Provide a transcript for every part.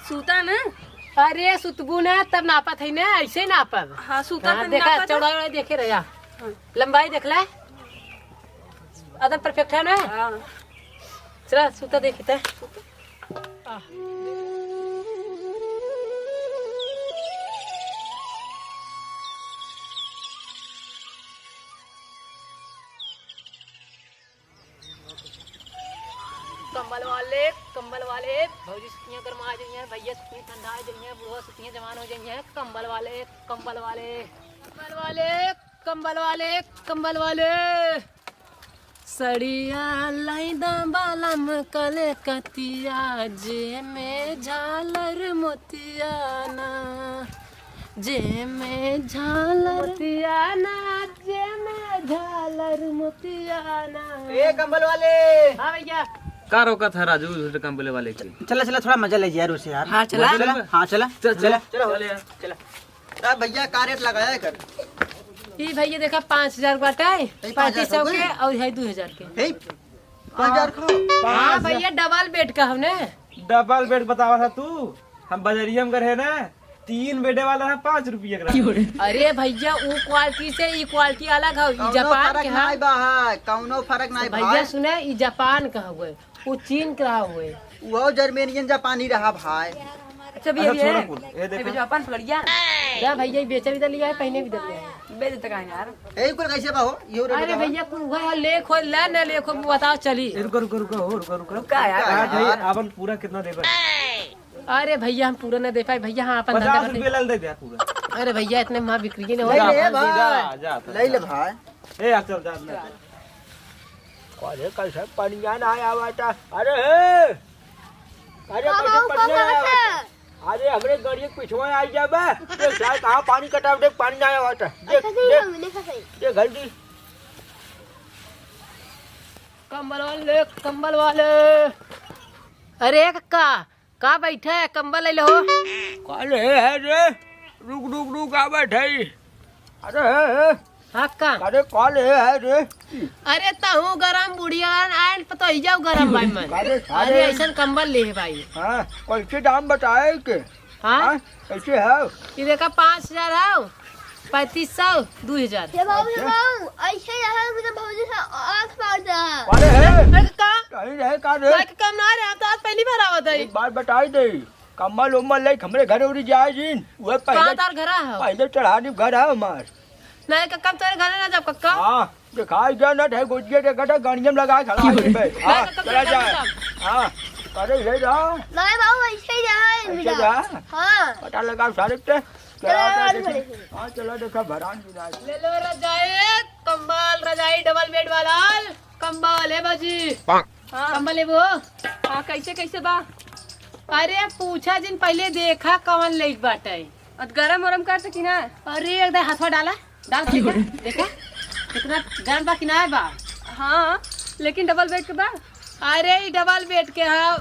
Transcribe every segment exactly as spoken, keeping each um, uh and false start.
सूता ना। अरे सुतबू ना, तब नापत है ना, ऐसे नापब। हाँ, सूता हाँ, तनी देखा, नापत है। चौड़ाई वौड़ाई देखे रहा। हाँ। लंबाई देख ले, एकदम परफेक्ट है ना। हाँ। चला सूता देखी ते। कंबल वाले, कंबल वाले, भौजी सुतियाँ गरमा जइहैं, भैया सुतियाँ ठंडा जइहैं, बुढ़वा सुतियाँ जवान हो जइहैं। कंबल वाले, कंबल वाले, कंबल वाले, कंबल वाले, कंबल वाले। सड़िया लाई दा बालम कलकतिया, जे में झालर मोतिया ना, जे में झालर मोतिया ना, जे में झालर मोतिया ना। ए कंबल वाले। हाँ भैया। का रोकत है राजू, झूठे कंबल वाले की? चला, चला, थोड़ा मजा ले यार उसे यार। हाँ, चला। मजा ले। हाँ, चला। चल, चल। चला। चला, चला। चला। अब भैया का रेट लगाया है कर? ई भैया देखा, पाँच हजार बाटे, यही पाँच हजार पैंतीस सौ हो गए? के, और है दो हजार के। यही पाँच हजार का? हाँ भैया, डबल बेड का हो ने। डबल बेड बतावा था तू, हम बजरिया में रहे ना, तीन बेडे वाला है, पाँच रुपये का। अरे भैया, ऊ क्वालिटी से ई क्वालिटी अलग है, ई कौनो जापान फर्क के है। नहीं बा, है, कौनो फर्क नहीं भैया भाई। सुने, ई जापान का हुए, ऊ चीन का हुए। वो जर्मेनियन जापानी रहा भाई। अच्छा भैया, अच्छा, ये छोड़ा कुल, ये देखा। अभी जापान पकड़िया। जा भैया, ये बेचा भी तो लिया है, पहने भी तो लिया है। बेच देते काहे यार? यही कुल कैसे बा हो? ये रेट अरे बताओ। भैया, कुल हुआ है, ले खोल, ले, ना ले खोल, बताओ, चली। ए, रुको, रुको, रुको, हो, रुको, रुको। रुका यार। कहा था ये, यार। अपन पूरा कितना देबे? अरे भैया, हम पूरा ना दे पाए भैया। हाँ, अपन धंधा पचास करते रुपये लाल दे दे पूरा। अरे भैया, इतने में बिक्री नहीं नहीं, होगा। ले जा, भाई। जा, जा, ले ले जा। भाई। ए, आ, चल, जा, ले। अरे, कैसे पनिया ना आया हुआ था? अरे, हे! अरे, हाँ, कैसे हाँ, पनिया हाँ, आया हुआ हाँ। था? अरे, हमरे गाड़ी के पिछवा आई जाबे। देख, साला, कहाँ पानी कटा, देख, पानी ना आया हुआ था। देख, अच्छा, सही देख। है, देखा सही। देख, जल्दी। कंबल वाले, कंबल वाले। अरे, कक्का, का बैठा है, कंबल ले लो। का ले है रे? रुक, रुक, रुक, आ बैठा ही। अरे, हे, हे। हाँ, का? अरे, का ले है रे? अरे, तहू गरम बुढ़िया, आयल पतोहिया गरम भाई मन। अरे, अरे, अरे। ऐसन कंबल ले है भाई। हाँ, कैसे दाम बताए के? हाँ? हाँ, कैसे है? ये देखा, पाँच हजार है, पैंतीस सौ, दो हजार। ये बाबू, ये अच्छा। बाबू, ऐसे रहे, मेरे भौजी से आँख फाड़ दे। अरे, हे। अरे, का? कहीं रहे का रे? का के काम ना रहे, हम तो आज पहली बार आवत है। एक बात बताई दे, कम्बल उम्बल लेके हमरे घरे उरी जाए जिन, वह पहले, कहाँ तार घरा है? पहले चढ़ानी घर है हमार। नहीं, कक्का, हम तोरे घरे ना जाब, कक्का। हाँ, दिखाई दे ना, ढे गोजिया देखा था, गाड़िया में लगा खड़ा है बे। हाँ, नहीं, कक्का, चला कक्का, जाए। कक्का। हाँ, अरे, ले जा। नहीं बाबू, ऐसे ही रहा है, ऐसे मिला। जा। हाँ। पता लगा सारे ते। चला चला, जा, चला, देखा। चला। हाँ, चला, देखा, भरान की रात। ले लो रजाई, कंबल, रजाई डबल बेड वाला। कंबल, ए बाजी। हाँ। कंबल लेबो? हाँ, कैसे, कैसे बा? अरे, पूछा जिन, पहले देखा कवन लेक बाटे। अब गरम वरम कर सकी ना? अरे, एक दाई हथवा डाला, डाल के देखा, देखा, कितना गरम बा कि ना बा? हाँ, लेकिन डबल बेड के बा? अरे, ई डबल बेड के ह,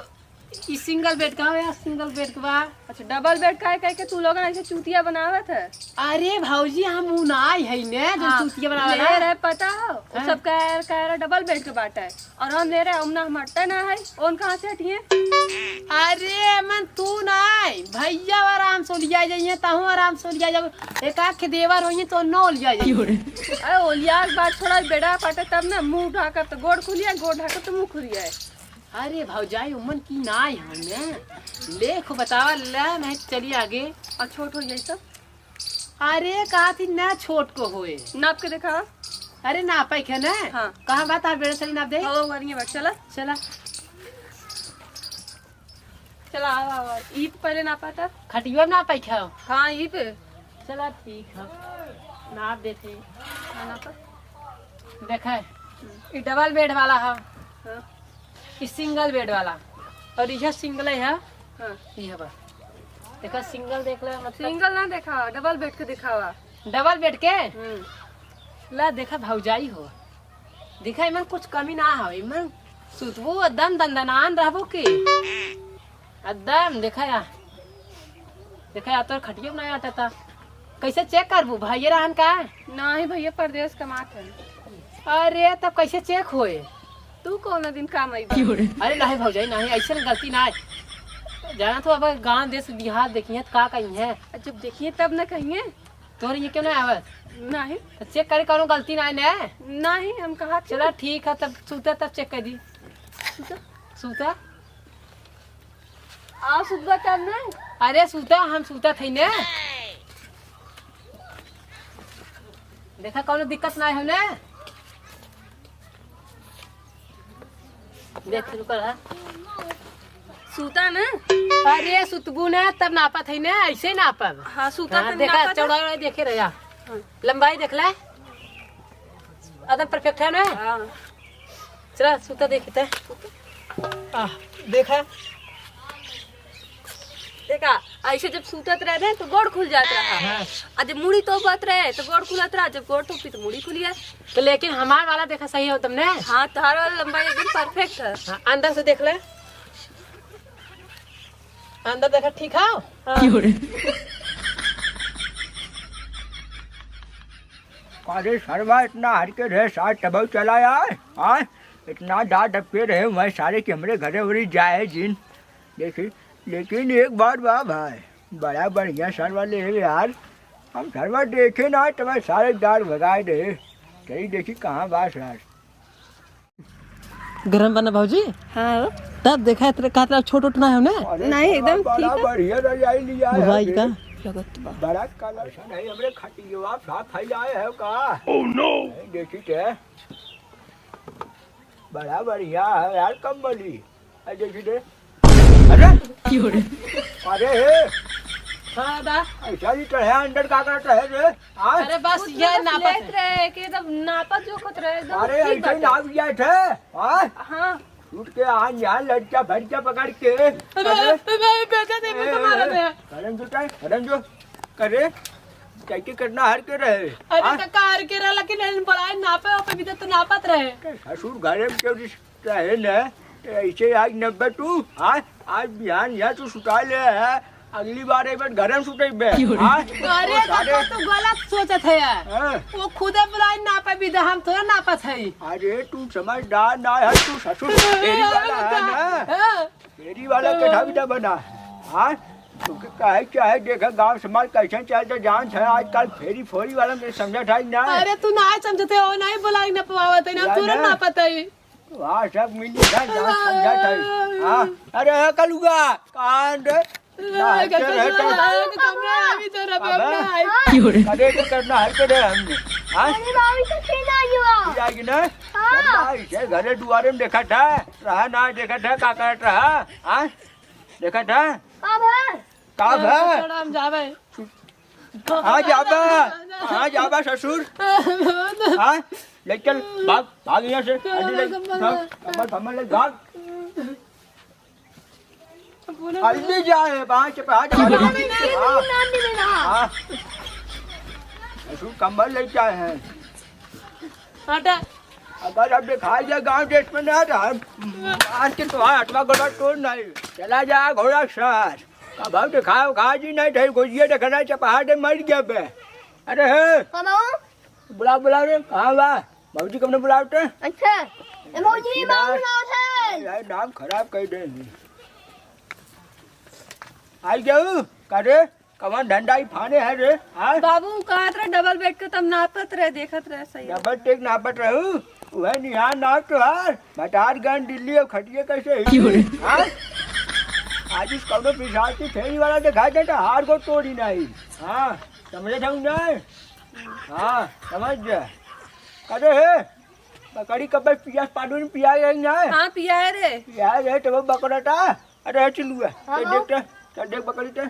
ई सिंगल बेड का हो या सिंगल बेड के बा? अच्छा, डबल बेड काहे कह के तू लोगन ऐसे चूतिया बनावत है? अरे भौजी, हम उ नाई है ने जो हाँ, चूतिया बनावत ले है। रे, पता हो, उ हाँ। सब कह, कह रहा डबल बेड के बाटे, और हम ले रहे, हम ना, हम हटते ना है, ओन कहाँ से हटिए? अरे मन तू नाई, भैया आराम से लिया जाइए, तहूँ आराम से लिया जाओ, एक आख के देवर होइए तो न लिया जाइए। अरे ओलिया के बात छोड़ा, बेड़ा पाटे तब ना मुँह ढाकर तो गोड़ खुलिया, गोड़ ढाकर तो मुँह खुलिया है। अरे भौजाई, उमन की नाई हो ने। लेख बतावा ला, नहीं चली आगे। और छोट हो जाई तो? अरे कहा थी ना छोट को होए। नाप के देखा। अरे नापे के ना। हाँ। कहाँ बात आप बेड़ा चली नाप दे? हाँ, वरिये बा, चला। चला। चला, आवा, आवा। ई पे पहले नापा था। खटिया में नापे के हो? हाँ, ई पे। चला ठीक है। नाप देते। हाँ, नापा। देखा है। हम्म। ई डबल बेड वाला है। हाँ। ई सिंगल बेड वाला, और यह सिंगल है। हाँ। यह बा, देखा, सिंगल देख ले, मतलब सिंगल ना देखा, डबल बेड के दिखावा। डबल बेड के? हम्म। ला देखा भौजाई हो, देखा इमन कुछ कमी ना हो, इमन सुतबो एकदम दंदनान रहबो के। एकदम देखा या, देखा या तोर खटियो ना आटा था। कैसे चेक करबू, भाई रहन का? नाही भैया, परदेस कमात है। अरे, तब कैसे चेक होए? तू कौन दिन काम आई बा? अरे, नाही भौजाई, नाही, ऐसन गलती ना है। जाना तो अब गाँव देश बिहार देखिए तो का कही है। जब देखिए तब न कहिए। तोर ये क्यों नहीं आवत? नहीं। तो चेक करे, कौनो गलती नहीं ने? नहीं, हम कहा थी। चला ठीक है, तब सूता, तब चेक कर दी। सूता। सूता। आ, सूता तब ना। अरे सूता, हम सूता थे ने। देखा, कौनो दिक्कत नहीं हो ने। देख, रुकल है। सूता ना? अरे, सुतबू ना, तब नापत है ना, ऐसे नापब। हाँ, सूता हाँ, तब देखा, नापत है। चौड़ाई वौड़ाई देखे रहा। हाँ। लंबाई देख ले। एकदम परफेक्ट है ना? हाँ। चला, सूता देखी ते। आह, देखा। देखा, ऐसे जब सूतत रहे ना, तो गोड़ खुल जात रहा। हाँ। आ जब मुड़ी तोपत रहे, तो गोड़ खुलत रहा, जब गोड़ तोपी, तो मुड़ी खुलिया। तो लेकिन हमार वाला देखा सही हो तुमने। हाँ, तोहार वाला लंबाई एकदम परफेक्ट है। हाँ, अंदर से देख ले, अंदर देखा, ठीक है। हाँ। क्यों रे? अरे सरवा, इतना हर के रहे साथ तबौ चला यार। हाँ, इतना डांट अब के रहे मैं सारे कि हमरे घरे उरी जाए जिन। देखी, लेकिन एक बात बा भाई, बड़ा बढ़िया सरवा ले यार। हम सरवा देखे ना तब सारे डांट भगाए दे। चली देखी कहाँ बा सर। गरम बना भौजी? हाँ हो। तब देखा, इतने का तरह छोट उठ ना है उन्हें? अरे नहीं, एकदम बड़ा ठीक है। बढ़िया रजाई लिया है बुआई बे। का? लगत बा। बड़ा कलर से नहीं, हमरे खटिया साफ फैलाए है का? Oh no! नहीं, देखी के। बड़ा बढ़िया है यार कंबली। अरे देखी दे। अरे! क्यों रे? अरे हे! हाँ, दा। ऐसा ही तो है, अंदर का करत रहे रे? हाँ? अरे बस, वो ये तो नापत लेत है। रहे, कि एकदम नापत जोखत रहे, एकदम अरे, ठीक ऐसे ही बाटे। नाप लिया थे, हाँ? हाँ। उठ के आ, यहाँ लड़का भड़का पकड़ के। अरे, अरे, अरे, बेटा, दे, ए, बेटा, ए, मारा ए, दे। करम जो टाइम, करम जो। करे, कैके करना हर के रहे? अरे, हाँ? तो का हर के रहे, लेकिन इन बड़ा नापे, ओपे भी तो नापत रहे। ससुर घरे में क्यों रहे न, ऐसे आज नब्बे तू, हाँ, आज बिहान यहाँ तू सुता ले है, अगली बार एक बार घर में सुतेबे, क्यों रे? हाँ? अरे, ओ, तो सारे तू गलत सोचत है यार। हाँ। वो खुदे बुलाई नापे भी दे, हम थोड़ा नापत है। अरे, तू समझदार ना है, तू ससुर फेरी वाला है ना? हाँ। फेरी वाला कथा भी ना बना, हाँ? तुके काहे चाहे देखा गाँव समाज कैसे चलता जान है, आजकल फेरी फोरी वाला में समझत है ना? अरे, तू ना समझते हो, नहीं बुलाई ना पावत है ना, ना, तू ना। नापत है। वाह, सब मिली था, जान समझा था। हाँ, अरे, हे कलुआ, कान रे, ना हट के रहे तो। अबे, अरे, तो करना हर के रहे हमने। हाँ? अरे, बाबू, तो खेल आ गया। खेल आ गया ना? हाँ। करना इसे घरे दुआरे में देखा था, रहा ना देखा था, का करत रहा? हाँ? देखा था? का भा? का भा? छोड़ा, हम जावे। कहाँ जाबा? कहाँ जाबा ससुर? हाँ? ले चल, भाग, भाग यहाँ से। अरे ले, भाग, भाग, भाग, भाग, ले, भाग। हल्दी जाए, वहाँ से, वहाँ से, वहाँ से। हाँ। हाँ। ससुर कंबल लेके आए हैं। हटा। अगर अब दिखाई दे गाँव देश में ना, तो हम आज के तो हटवा गोड़ा तोड़ नहीं। चला जा घोड़ा सार। कब हम दिखाओ, खा जी नहीं, ढेर गोजिया देखना, चपहा दे, मर गया बे। अरे हे। हाँ बाबू। बुलाओ, बुलाओ रे, कहाँ बा? बाबूजी कब ने बुलाओ तो? अच्छा, ए बाबूजी, बाबू ना थे। यार, नाम खराब कर दे। आई जाऊ, का रे? कवन डंडा ही फाने है रे? हाँ? बाबू कहत रहे डबल बेड के, तब नापत रहे, देखत रहे सही। डबल टेक नापत रहू, वह निहार नाप तो हार, भटार गन दिल्ली और खटिए कैसे हिली? क्यों रे? हाँ? आज इस कौनो पिशाची फेरी वाला दिखाई दे तो हार को तोड़ी नहीं। हाँ, समझे थे उन्हें? हाँ, समझ गया। अरे हे, बकरी कब पियास पानी में पिया गई ना? हाँ, पिया है रे। पिया है रे, तो वो बकरा था। अरे हे चिलुआ, हाँ, तो हाँ। देख तो, तो देख बकरी तो।